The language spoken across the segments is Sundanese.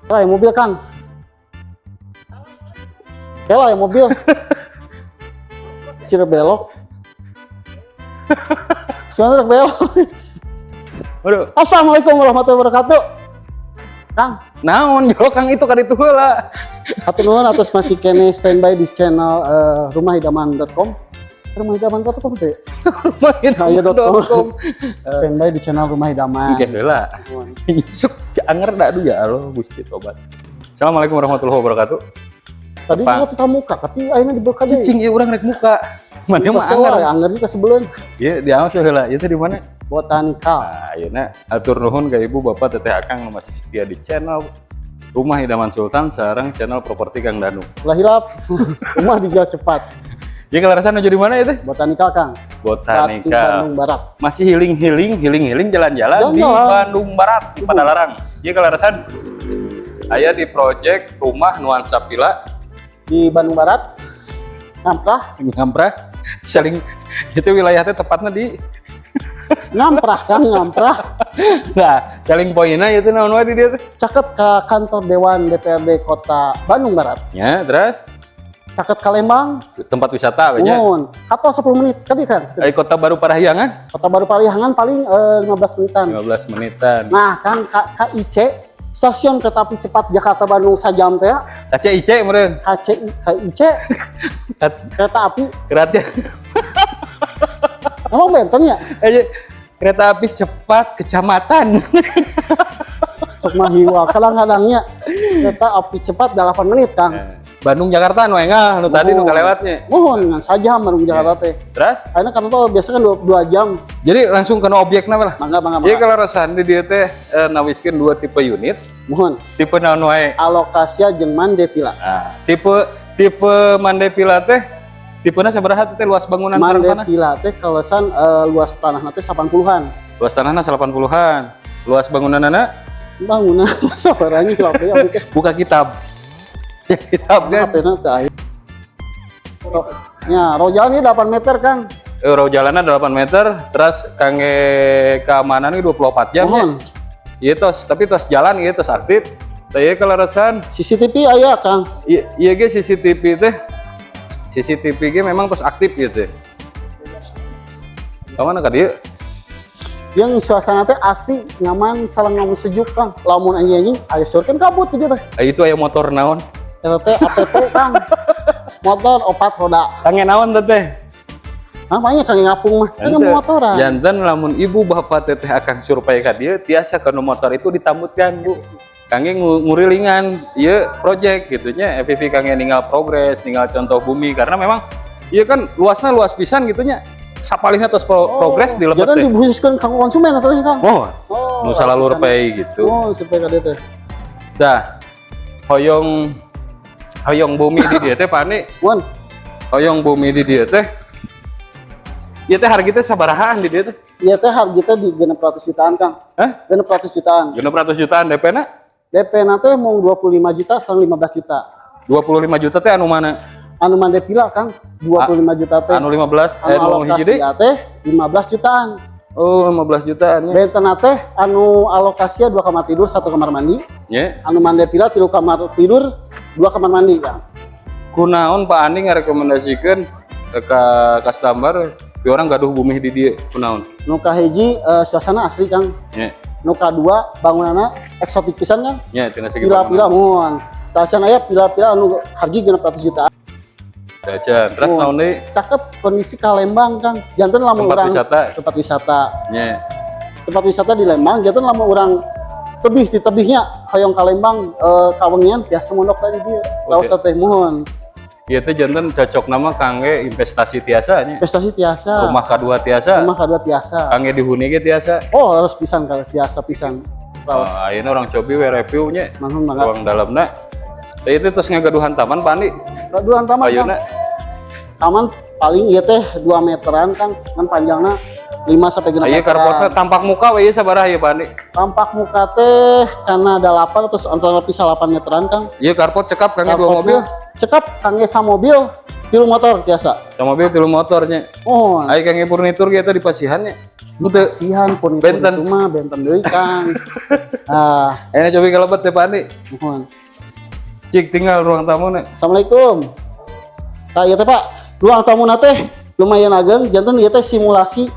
Lah, mobil, Kang. Kela ya mobil. Sira belok. Sira belok. Waduh, Assalamualaikum warahmatullahi wabarakatuh. Kang, naon jolo Kang itu kaditu heula. Hatur nuhun atas masih keneh standby di channel rumahidaman.com. Rumahidaman.com teh. Rumahidaman.com. Standby di channel Rumah Idaman. Oke heula. Nuhun. Nyusuk anger da, aduh ya Allah Gusti tobat. Assalamualaikum warahmatullahi wabarakatuh. Tadi Pak. gua tetap muka, tapi ayeuna dibuka deui. Cicing ieu urang rek muka. Mana mah anger. Anger. Anger ka sebelum. Ieu diawas heula. Ieu teh di mana? Botanikal. Nah, ayeuna atur nuhun ka Ibu, Bapak, Teteh, Akang nu masih setia di channel Rumah Idaman Sultan sareng channel properti Kang Danu. Ulah hilap. Rumah dijual cepat. Ieu kaleresan nuju di mana ya teh? Botanikal, Kang. Ratu Botanikal. Bandung Barat. Masih healing-healing, healing-healing jalan-jalan di Jalan-jalan. Bandung Barat, di Padalarang. Ieu kaleresan aya di project rumah nuansa villa Di Bandung Barat. Ngamprah. Ngamprah. Saling itu wilayahnya tepatnya di Ngamprah, Kang, ngamprah. Nah, selling pointnya itu naon wae di dieu teh? Caket ke kantor Dewan DPRD Kota Bandung Barat. Ya, terus Caket ka Lembang. Tempat wisata we nya. Muhun. Atau 10 menit tadi kan. Ai Kota Baru Parahyangan? Kota Baru Parahyangan paling 15 menitan. 15 menitan. Nah, kan KIC, stasiun kereta api cepat Jakarta Bandung sajam teh ya. KCIC meureun. KCI KIC kereta api Kereta emang benten ya. Kereta api cepat kecamatan. Sok mah hiwa kadang-kadangnya kereta api cepat 8 menit, Kang. Bandung Jakarta nu enggal nu tadi nu Muhun. Kalewatnya. Muhun, ngan sajam Bandung Jakarta teh. Terus Ayeuna kan tol biasa kan 2 jam. Jadi langsung kena objekna lah. Mangga, mangga, Iya, mangga. kalau di dieu teh nawiskeun dua tipe unit, Muhun. Tipe naon wae? Alokasia jeung Mande Villa. Nah, tipe tipe Mande Villa teh tipena sabaraha teh luas bangunan sareng Mande tanah? Villa teh kaleresan luas tanah teh 80-an. Luas tanahna 80-an. Luas bangunanana? Bangunan sabaraha hilap deui abdi teh. Buka kitab. Ya, kitab kan. HP-na teh aya. Ya, row jalan ini 8 meter, Kang. Row jalanna 8 meter, terus kangge keamanan ini 24 jam ya. Muhun. Iya tos, tapi tos jalan ieu tos aktif. Saya kaleresan CCTV aya, Kang. Iya iya ge CCTV teh. CCTV ge memang tos aktif gitu. Kamana ka dieu? Yang suasana teh asli nyaman sareng lamun sejuk, Kang. Lamun anjing-anjing aya seur kan kabut gitu teh. Ah, itu aya motor naon? Eta teh ATV, Kang. Motor opat roda. Kangge naon teh teh? Namanya kang ngapung mah. Kan motoran. Janten lamun ibu bapak teteh akan survei ka dieu tiasa kana motor itu ditambutkan, Bu. Kangge ngurilingan ieu project gitu nya FPV kangge ninggal progres, ninggal contoh bumi karena memang ieu kan luasnya luas pisan gitu nya. Sapalihna tos progres di lebet Jangan teh. Dikhususkan kanggo konsumen atau sih, Kang? Oh, Oh, nu salah survei gitu. Oh, survei ka dieu teh. Dah, hoyong hoyong bumi di dieu teh, Pak Andi, Wan, hoyong bumi di dieu teh. Ieu teh harga teh sabarahaan di dieu teh? Ieu teh harga teh di 600 jutaan, Kang. Hah? 600 jutaan. 600 jutaan DP na? DP na teh mau 25 juta setengah 15 juta. 25 juta teh anu mana? Anu Mande Villa, Kang, 25 juta teh. Anu 15 eh Anu nu hiji deui? Alokasia teh 15 jutaan. Oh, 15 jutaan ya. Benten teh anu alokasia dua kamar tidur, satu kamar mandi. Ya. Anu Mande Villa tilu kamar tidur, dua kamar mandi, Kang. Kunaon Pak Andi ngarekomendasikeun ke customer pi orang gaduh bumi di dieu, kunaon? Nu kahiji suasana asli, Kang. Ya. Nu kadua bangunanna eksotik pisan, Kang. Ya, tina segi Vila-vila muhun. Tacan aya vila-vila anu harga 600 juta. Tacan. Terus Muhun. naon deui? Caket kondisi ka Lembang, Kang. Janten lamun Tempat urang wisata. Tempat wisata. Ya. Tempat wisata di Lembang, janten lamun urang tebih di tebihnya hoyong ka Lembang kawengian biasa mondok di dieu. Raos teh muhun. Ieu teh janten cocok nama kangge investasi tiasa nya. Investasi tiasa. Rumah kadua tiasa. Rumah kadua tiasa. Kangge dihuni ge tiasa. Oh, harus pisan kalau tiasa pisan. Raos. Oh, ayeuna urang cobi we review nya. Manghun mangga. Ruang dalamna. Teh itu terus ngagaduhan taman, Pak Andi. Gaduhan taman, Kang. Ayeuna Taman paling ieu teh 2 meteran, Kang, kan panjangna 5 sampai 6 Ieu meteran. carportna tampak muka we ieu sabaraha ieu, Pak Andi? Tampak muka teh karena ada 8 terus antara pisah 8 meteran, Kang. Ieu carport cekap kangge dua mobil. Cekap kangge mobil, tilu motor tiasa. Sama mobil tilu motornya. Oh, Aya kangge furnitur ge eta di pasihan nya. Henteu. Kasihan pun Benten. Itu mah benten deui, Kang. Ah, Ayeuna cobi kalebet teh, Pak Andi. Mohon. Cik tinggal ruang tamu nih. Assalamualaikum. Tah, ieu teh, Pak, ruang tamu teh lumayan ageng, janten ieu teh simulasi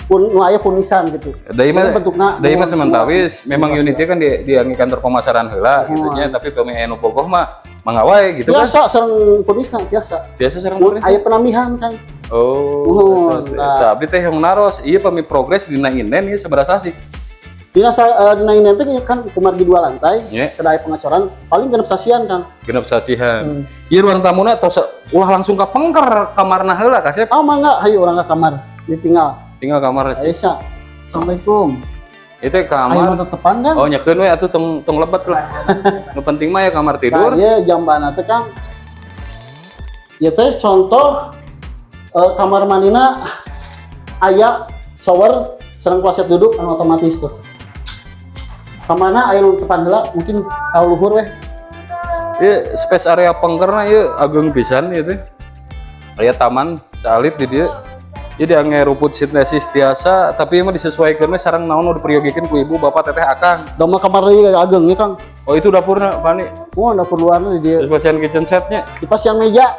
pun nu aya punisan gitu. Deui mah Jadi bentukna deui mah mohon sementawis simulasi. memang Simulasi. unitnya kan di kantor pemasaran heula gitu nya, tapi pami aya nu bogoh mah mangga wae gitu kan. Biasa sareng punisna biasa. Biasa sareng Mun punis. aya penambihan kan. Oh. Muhun, Eta teh. nah. Tah, abdi teh yang naros, ieu pami progres dina inden ieu sabaraha sasih? Dina inden teh kan kumargi dua lantai, Nya. kedai pengecoran paling 6 sasihan, Kang. 6 sasihan. Ieu ruang tamuna tos ulah langsung ka pengker kamarna heula kasep. Ah, mangga hayu urang ka kamar, ditinggal. Tinggal kamar cik. Aisyah. Assalamualaikum. Itu kamar. Ayo tetepan, Kang. Oh, nyekeun we atuh, tong tong lebet lah. Nu penting mah ya kamar Nah, tidur. ieu jambana teh, Kang. Ieu teh contoh kamar mandina aya shower sareng kloset duduk anu otomatis terus. Kamarna aya nu tepan heula, mungkin ka luhur weh. Ieu space area pengkerna ieu ageng pisan ieu teh. Aya taman saalit di dieu. Jadi diangge rumput sintesis tiasa, tapi ieu mah disesuaikan we sareng naon nu diperyogikeun ku ibu bapak teteh akang. Doma kamar deui ageng ya, Kang. Oh, itu dapurna, Pak Andi. Oh, dapur luarna di dieu. Terus bacaan kitchen setnya. Di pasian meja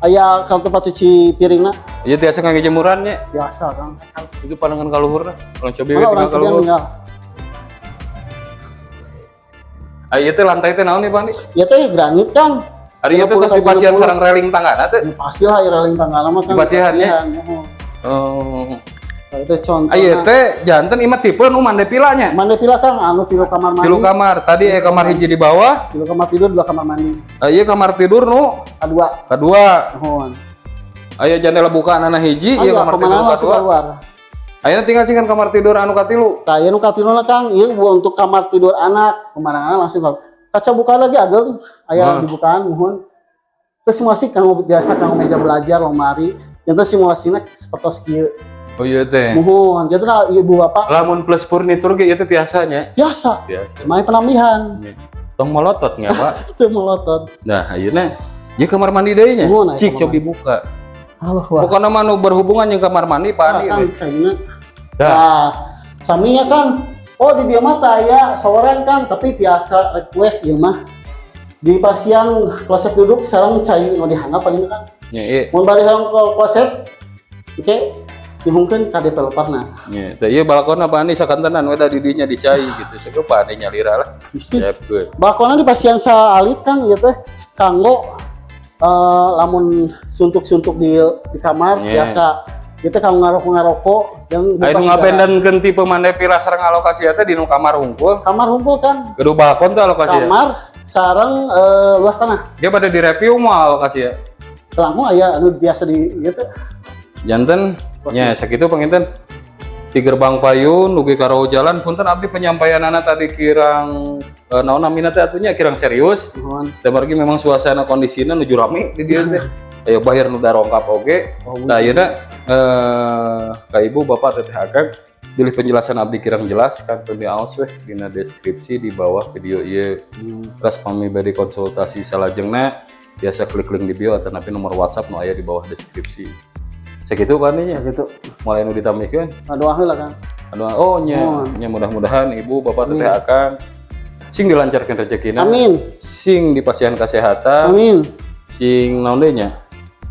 aya kalau tempat cuci piringna. Ieu tiasa ngangge jemurannya. Biasa, Kang. Itu pandangan ka luhurna. Urang cobi we Mangga urang tinggal ka cobian luhur. tinggal. Ah, ieu teh lantai teh naon nih, Pak Andi? Ieu teh granit, Kang. Ari ieu teh tos 30 dipasihan 30. sareng railing tanggana teh. Ya, pastilah aya railing tanggana mah, Kang. Dipasihan, ya? Muhun. Oh. Nah, itu contoh. Ah, ieu teh janten ieu mah tipe nu mande vilanya. Mande villa, Kang, anu tilu kamar mandi. Tilu kamar. Tadi kamar hiji di bawah, Tilu kamar tidur, dua kamar mandi. ah, ieu kamar tidur nu Kedua, kedua. muhun. Aya jendela bukaan anu hiji, ieu Aya kamar tidur kemana langsung kadua. keluar. Ayeuna tinggal cingan kamar tidur anu katilu. Tah, ieu nu katilu lah, Kang, ieu untuk kamar tidur anak, pemandangan langsung keluar. Kaca buka lagi ageng, aya dibukaan muhun. Terus simulasi kanggo biasa kanggo meja belajar, lemari. Yang simulasina seperti kieu. Oh iya teh. Muhun, jadi nah, ibu bapak Lamun plus furnitur ge ieu teh tiasanya. biasa. Biasa. Cuma penambihan, Tong melotot nggak, Pak? itu melotot. Nah, ayeuna ieu kamar mandi deui nya. Muhun, aya Cik kamar cobi buka. Halo, wah. Pokoknya mah nu berhubungan jeung kamar mandi Pak Andi. Kang, we. sayuna. Dah. Nah, saminya, Kang. Oh, di dieu mah teh aya sorean, Kang, tapi tiasa request ieu mah. Di pasian kloset duduk sareng cai nu dihandap ayeuna, Kang. Nya ieu. Mun bari hoyong kloset, oke, nyuhunkeun ka developerna. Nya, teh ieu balkonna Pak Andi sakantenan we da di dinya dicai gitu. Sakieu Pak Andi nyalira lah. Bisi. Siapkeun. Balkonna di pasian saalit, Kang, ieu teh kanggo lamun suntuk-suntuk di kamar biasa. Ieu teh kanggo ngarokok-ngarokok yang Aya nu bebas udara. ngabentenkeun tipe mande villa sareng alokasi teh di nu kamar hungkul. Kamar hungkul, Kang. Gaduh balkon teh alokasi ya. Kamar sareng luas tanah. Dia pada direview mah alokasi ya. Langkung aya anu biasa di gitu. Janten nya sakitu panginten di gerbang payun dugi ka rohu jalan. Punten abdi penyampaianana tadi kirang naon namina teh atunya kirang serius. Nuhun. Dan margi memang suasana kondisinya nuju rame di dieu teh. Ayo bayar nu darongkap oge. Oh, Nah, ayeuna ka ibu bapak teteh akang pilih penjelasan abdi kirang jelas kantun diaos weh dina deskripsi di bawah video ieu. Terus pami bade konsultasi salajengna biasa klik link di bio atau napi nomor WhatsApp nu aya di bawah deskripsi. Sakitu Pak nya. Gitu. Mulai nu ditambihkeun. Doa heula, Kang. Aduh, oh nya, nya mudah-mudahan ibu bapak teteh akang sing dilancarkan rezekina. Amin. Sing dipasihan kesehatan, Amin. sing naon deui nya?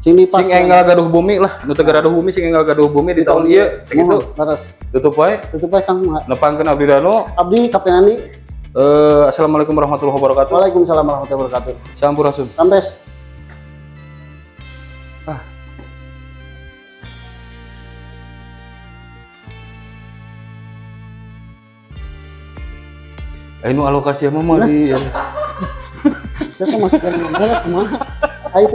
Sing di Sing enggal gaduh bumi lah, nu teu gaduh bumi sing enggal gaduh bumi di tahun ieu, sakitu. Muhun, leres. Tutup wae. Tutup wae, Kang. Nepangkeun abdi Danu. Abdi Kapten Andi. Assalamualaikum warahmatullahi wabarakatuh. Waalaikumsalam warahmatullahi wabarakatuh. Sampurasun. Rampes. Ah. Ayo nu alokasi mah di Siapa masih kumaha? Ayo.